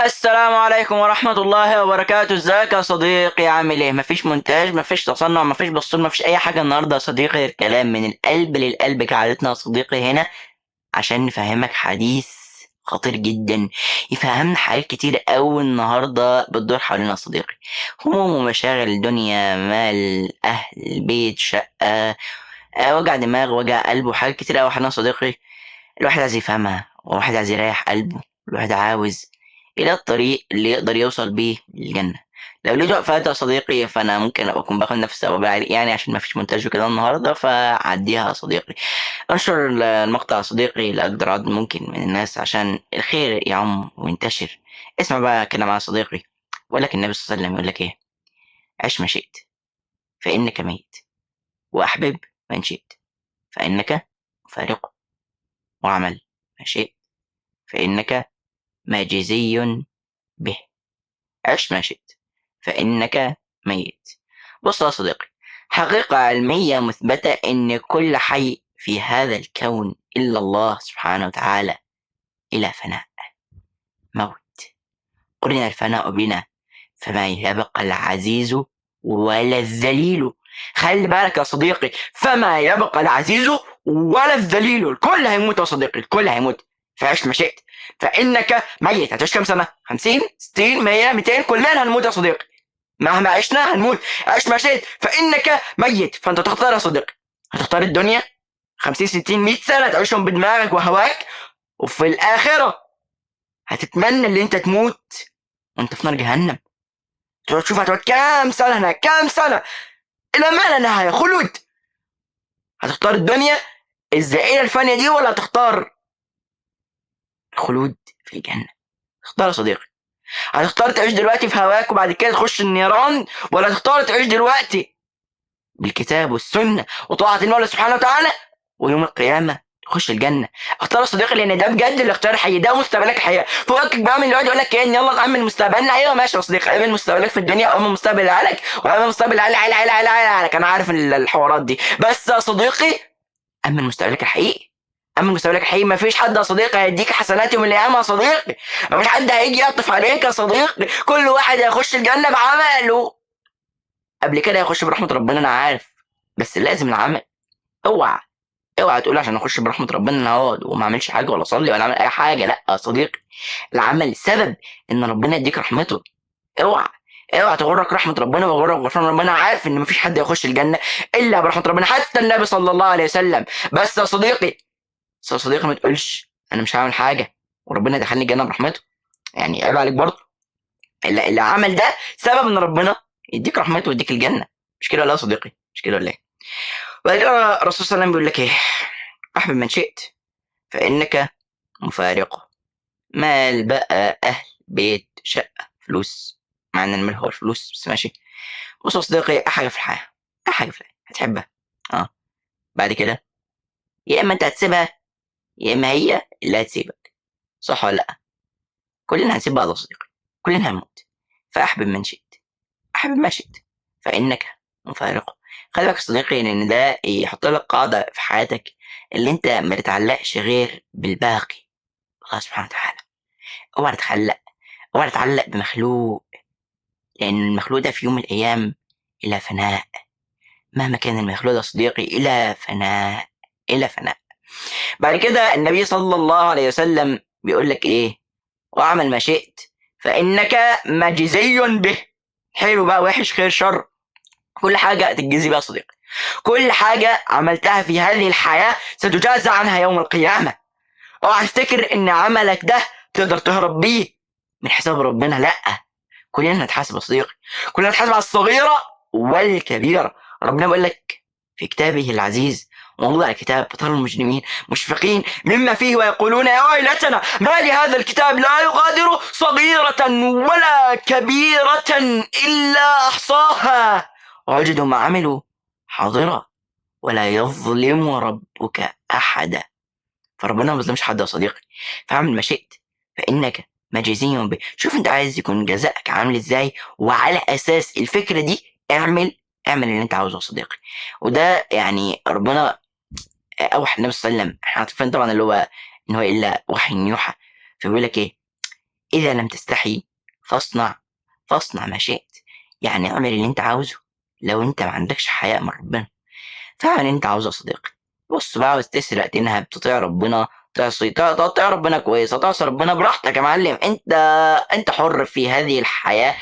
السلام عليكم ورحمة الله وبركاته. ازيك يا صديقي؟ عامل ايه؟ مفيش مونتاج، مفيش تصنع، مفيش بصور، مفيش اي حاجة النهاردة يا صديقي. الكلام من القلب للقلب كعادتنا يا صديقي هنا، عشان نفهمك حديث خطير جدا يفهمنا حاجات كتير قوي النهارده بتدور حوالينا يا صديقي. هموم ومشاغل الدنيا، مال، اهل، بيت، شقة، وجع دماغ، وجع قلب، وحاجات كتير قوي حوالينا يا صديقي. الواحد عايز يفهمها، والواحد عايز يريح قلبه، الواحد عاوز إلى الطريق اللي يقدر يوصل بيه للجنة. لو ليه وقفات يا صديقي فأنا ممكن أكون باخد نفس أو بعرق عشان ما فيش مونتاج وكده النهاردة، فعديها يا صديقي. انشر المقطع يا صديقي لأقدر عدد ممكن من الناس عشان الخير يعم وينتشر. اسمع بقى كده مع صديقي، بيقول لك النبي صلى الله عليه وسلم يقول لك إيه؟ عش ما شئت فإنك ميت، وأحبب من شئت فإنك فارقه، واعمل ما شئت فإنك ماجزي به. عش ما شئت فإنك ميت. بص يا صديقي، حقيقة علمية مثبتة إن كل حي في هذا الكون إلا الله سبحانه وتعالى إلى فناء، موت. قرن الفناء بنا فما يبقى العزيز ولا الذليل. خلي بالك يا صديقي، فما يبقى العزيز ولا الذليل، الكل هيموت يا صديقي، الكل هيموت. فعش ما شئت فإنك ميت. هتعيش كام سنة؟ 50، 60، 100، 200، كلنا هنموت يا صديقي، مهما عشنا هنموت. عش ما شئت فإنك ميت. فأنت تختار يا صديقي، هتختار الدنيا 50، 60، 100 سنة تعيشهم بدماغك وهواك، وفي الآخرة هتتمنى اللي انت تموت وانت في نار جهنم. تقعد تشوف هتقعد كام سنة هناك، كام سنة إلى ما لا نهاية، خلود. هتختار الدنيا الزائلة الفانية دي ولا هتختار الخلود في الجنة؟ اختار يا صديقي. هتختار تعيش دلوقتي في هواك وبعد كده تخش النيران، ولا تختار تعيش دلوقتي بالكتاب والسنة وطاعة المولى سبحانه وتعالى ويوم القيامة تخش الجنة؟ اختار يا صديقي، لأن ده بجد الاختيار الحقيقي، ده مستقبلك الحقيقي. فوقك بقى من الوقت يقول لك ايه؟ يلا نأمن مستقبلنا. ايوه ماشي يا صديقي، أمن مستقبلك في الدنيا، أمن مستقبل عيالك، وأمن مستقبل عيال عيال عيال عيال عيالك. أنا عارف الحوارات دي، بس يا صديقي أمن مستقبلك الحقيقي، أمن مستقبلك الحقيقي. مفيش حد يا صديقي هيديك حسنات يوم القيامة يا صديقي، مفيش حد هيجي يعطف عليك يا صديقي. كل واحد هيخش الجنة بعمله، قبل كده هيخش برحمة ربنا، أنا عارف، بس لازم العمل. اوعى تقول عشان اخش برحمة ربنا انا اقعد وما اعملش حاجة ولا اصلي ولا اعمل اي حاجة. لا يا صديقي، العمل سبب ان ربنا يديك رحمته. اوعى تغرك رحمة ربنا وغرك غفران ربنا. عارف ان مفيش حد يخش الجنة الا برحمة ربنا، حتى النبي صلى الله عليه وسلم. بس يا صديقي، بس يا صديقي ما تقولش انا مش هعمل حاجة وربنا يدخلني الجنة برحمته، عيب عليك برضه. اللي عمل ده سبب ان ربنا يديك رحمته ويديك الجنة، مش كده ولا يا صديقي؟ مش كده ولا ايه؟ وبعد كده الرسول صلى الله عليه وسلم بيقول لك ايه؟ احبب من شئت فانك مفارقه. مال بقى، اهل، بيت، شقه، فلوس، مع ان المال هو الفلوس بس ماشي. بص يا صديقي، اي حاجه في الحياه، اي حاجه في الحياه هتحبها، بعد كده يا اما انت هتسيبها يا اما هي اللي هتسيبك، صح ولا لا؟ كلنا هنسيب بعض يا صديقي، كلنا هنموت. فاحبب من شئت، احبب ما شئت فانك مفارقه. خلي بالك يا صديقي، لان ده يحط لك قاعده في حياتك اللي انت ما تتعلقش غير بالباقي، الله سبحانه وتعالى. اوعى تتعلق، اوعى تتعلق بمخلوق، لان المخلوق ده في يوم من الايام الى فناء. مهما كان المخلوق ده يا صديقي الى فناء، الى فناء. بعد كده النبي صلى الله عليه وسلم بيقول لك ايه؟ واعمل ما شئت فانك مجزي به. حلو بقى، وحش، خير، شر، كل حاجة تتجزي بقى يا صديقي. كل حاجة عملتها في هذه الحياة ستجازى عنها يوم القيامة. اوعى تفتكر ان عملك ده تقدر تهرب بيه من حساب ربنا، لا، كلنا هنتحاسب يا صديقي، كلنا هنتحاسب على الصغيرة والكبيرة. ربنا بيقول لك في كتابه العزيز، وموضوع الكتاب ترى المجرمين مشفقين مما فيه ويقولون يا ويلتنا ما لهذا الكتاب لا يغادر صغيرة ولا كبيرة إلا أحصاها ووجدوا ما عملوا حاضرا ولا يظلم ربك أحدا. فربنا ما بيظلمش حد يا صديقي. فاعمل ما شئت فإنك مجزي به. شوف انت عايز يكون جزاءك عامل ازاي، وعلى اساس الفكرة دي اعمل اللي انت عاوزه يا صديقي. وده ربنا اوحى النبي صلى الله عليه وسلم، احنا عارفين طبعا اللي هو ان هو الا وحي يوحى. فبيقول لك ايه؟ إذا لم تستحي فاصنع ما شئت. يعني اعمل اللي انت عاوزه لو انت ما عندكش حياء من ربنا، فاعمل اللي انت عاوزه يا صديقي. بص بقى، عاوز تسرق تنهب تطيع ربنا، تعصي تطيع ربنا كويس، تعصي ربنا براحتك يا معلم، انت حر في هذه الحياة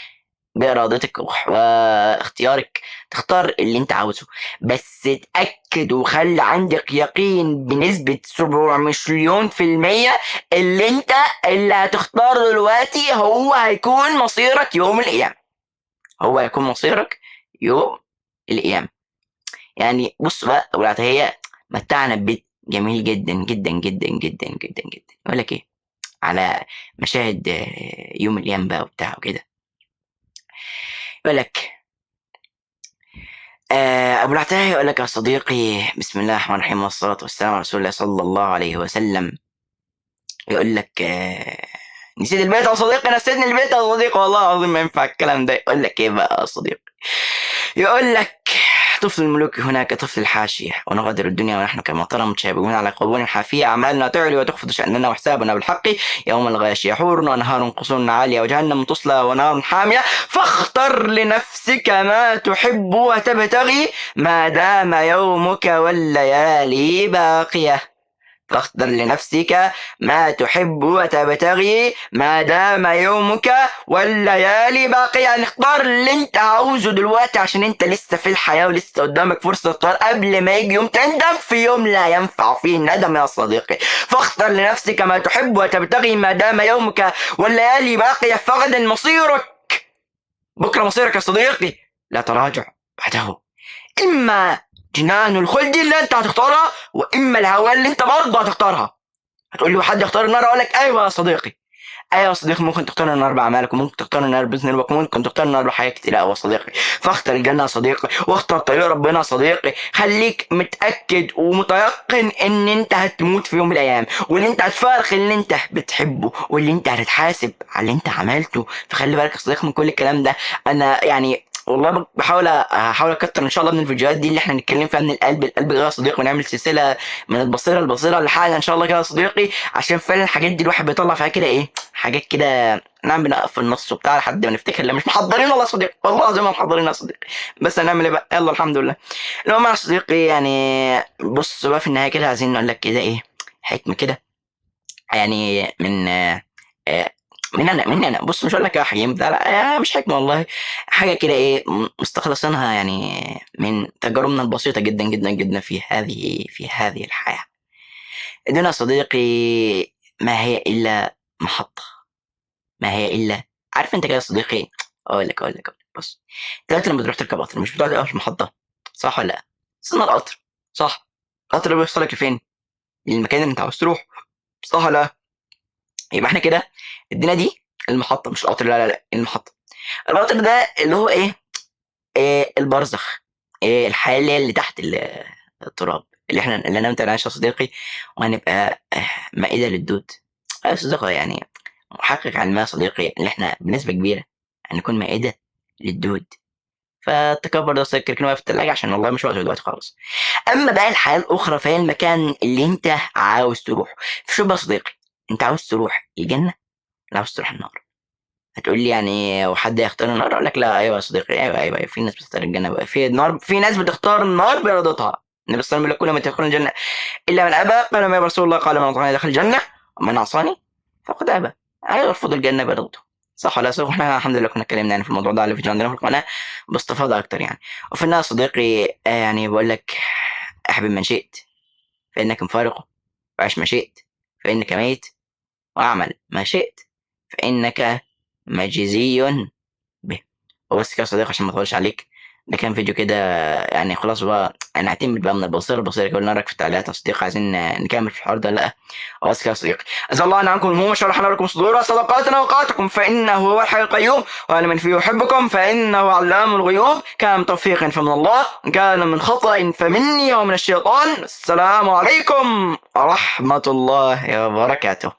بإرادتك واختيارك، تختار اللي انت عاوزه. بس اتأكد وخلي عندك يقين بنسبة 700,000,000% اللي انت اللي هتختاره دلوقتي هو هيكون مصيرك يوم القيامة، هو هيكون مصيرك يوم القيامة. يعني بص بقى، أبو العتاهية متعنا ببيت جميل جدا جدا جدا جدا جدا جدا. يقول لك ايه على مشاهد يوم القيامة بقى وبتاع وكده. يقول لك أبو العتاهية يقول لك يا صديقي، بسم الله الرحمن الرحيم والصلاة والسلام على رسول الله صلى الله عليه وسلم. يقول لك نسيت البيت يا صديقي، نسيتني البيت يا صديقي، والله العظيم ما ينفع الكلام ده. يقول لك ايه بقى يا صديقي؟ يقول لك طفل الملوك هناك طفل الحاشية، ونغادر الدنيا ونحن كما ترى متشابهون على قبور حافية، أعمالنا تعلي وتخفض شأننا وحسابنا بالحق يوم الغاشية، حور ونهار قصور عالية وجهنم تصلى ونار حامية، فاختر لنفسك ما تحب وتبتغي ما دام يومك والليالي باقية. فاختر لنفسك ما تحب وتبتغي ما دام يومك والليالي باقية. يعني اختار اللي انت عاوزه دلوقتي عشان انت لسه في الحياة ولسه قدامك فرصة تختار قبل ما يجي يوم تندم في يوم لا ينفع فيه الندم يا صديقي. فاختر لنفسك ما تحب وتبتغي ما دام يومك والليالي باقية، فغدا مصيرك، بكرة مصيرك يا صديقي لا تراجع بعده، إما جنان الخلد اللي انت هتختارها واما الهوى اللي انت برضه هتختارها. هتقول لي حد يختار النار؟ اقول لك ايوه يا صديقي، ايوه يا صديقي، ممكن تختار النار باعمالك، وممكن تختار النار بذنوبك، وممكن تختار النار بحاجات كتير قوي يا صديقي. فاختر الجنة يا صديقي، واختر طريق ربنا يا صديقي. خليك متاكد ومتيقن ان انت هتموت في يوم من الايام، وان انت هتفارق اللي انت بتحبه، واللي انت هتتحاسب على اللي انت عملته. فخلي بالك يا صديقي من كل الكلام ده. انا يعني والله هحاول اكتر ان شاء الله من الفيديوهات دي اللي احنا نتكلم فيها من القلب القلب يا صديقي، ونعمل سلسلة من البصيرة البصيرة لحاجة ان شاء الله كده يا صديقي، عشان فعلا الحاجات دي الواحد بيطلع فيها كده ايه حاجات كده، نعم بنقف في النص وبتاع لحد ما نفتكر. لا مش محضرين والله يا صديقي، والله العظيم ما محضرين يا صديقي، بس هنعمل ايه بقى، يلا الحمد لله. المهم يا صديقي يعني بص بقى في النهاية كده عايزين نقول لك كده ايه حكمه كده، يعني من من انا بص مش هقول لك يا حكيم ده، لا مش حكمه والله، حاجة كده ايه مستخلصينها يعني من تجاربنا البسيطة جدا جدا جدا في هذه الحياة. الدنيا يا صديقي ما هي الا محطة، ما هي الا، عارف انت كده يا صديقي، اقول لك بص، دلوقتي لما تروح تركب قطر مش بتقعد في محطة، صح ولا لا؟ استنى القطر، صح؟ القطر بيوصلك لفين؟ للمكان اللي انت عاوز تروح، صح ولا لا؟ يبقى احنا كده الدنيا دي المحطة، مش القطر، لا لا لا، المحطة. القطر ده اللي هو ايه؟ إيه البرزخ، إيه الحياة اللي هي اللي تحت التراب، اللي احنا اللي انا وانت هنعيشها يا صديقي، وهنبقى مائدة للدود. يا صديقي يعني محقق علماء يا صديقي اللي احنا بنسبة كبيرة هنكون مائدة للدود. فالتكبر ده صديقي كان واقف في التلاجة عشان والله مش وقته دلوقتي خالص. اما بقى الحياة الأخرى فهي المكان اللي انت عاوز تروح. شوف بقى يا صديقي، انت عاوز تروح الجنة ولا عاوز تروح النار؟ هتقول لي يعني وحد يختار النار؟ اقول لك لا، ايوه يا صديقي، ايوه ايوه، في ناس بتختار الجنة بقى، في النار، في ناس بتختار النار بارادتها. النبي صلى الله عليه وسلم بيقول كل ما تدخل الجنة الا من ابى. قال ما يا رسول الله؟ قال من اطاعني دخل الجنة ومن عصاني فقد ابى. يرفض الجنة بارادته، صح ولا صح؟ احنا الحمد لله كنا اتكلمنا يعني في الموضوع ده على الفيديو عندنا في القناة باستفاضة اكتر يعني. وفي النهاية صديقي يعني بقول لك احبب من شئت فانك مفارقه، وعش ما شئت فإنك ميت، وأعمل ما شئت فإنك مجزي به. وبس كده يا صديقي عشان ما اطولش عليك، ده كان فيديو كده يعني خلاص بقى انا هعتمد بقى من البصيرة البصيرة. قولنا رايك في التعليقات يا صديقي، عايزين نكمل في الحوار ده لا؟ وبس كده يا صديقي، اسال الله ان عنكم الهموم وشرح لكم صدور صدقاتنا وقاتكم فانه هو الحي القيوم، وانا من فيه يحبكم فانه علام الغيوب. كان توفيق فمن الله، كان من خطأ فمني ومن الشيطان. السلام عليكم ورحمة الله وبركاته.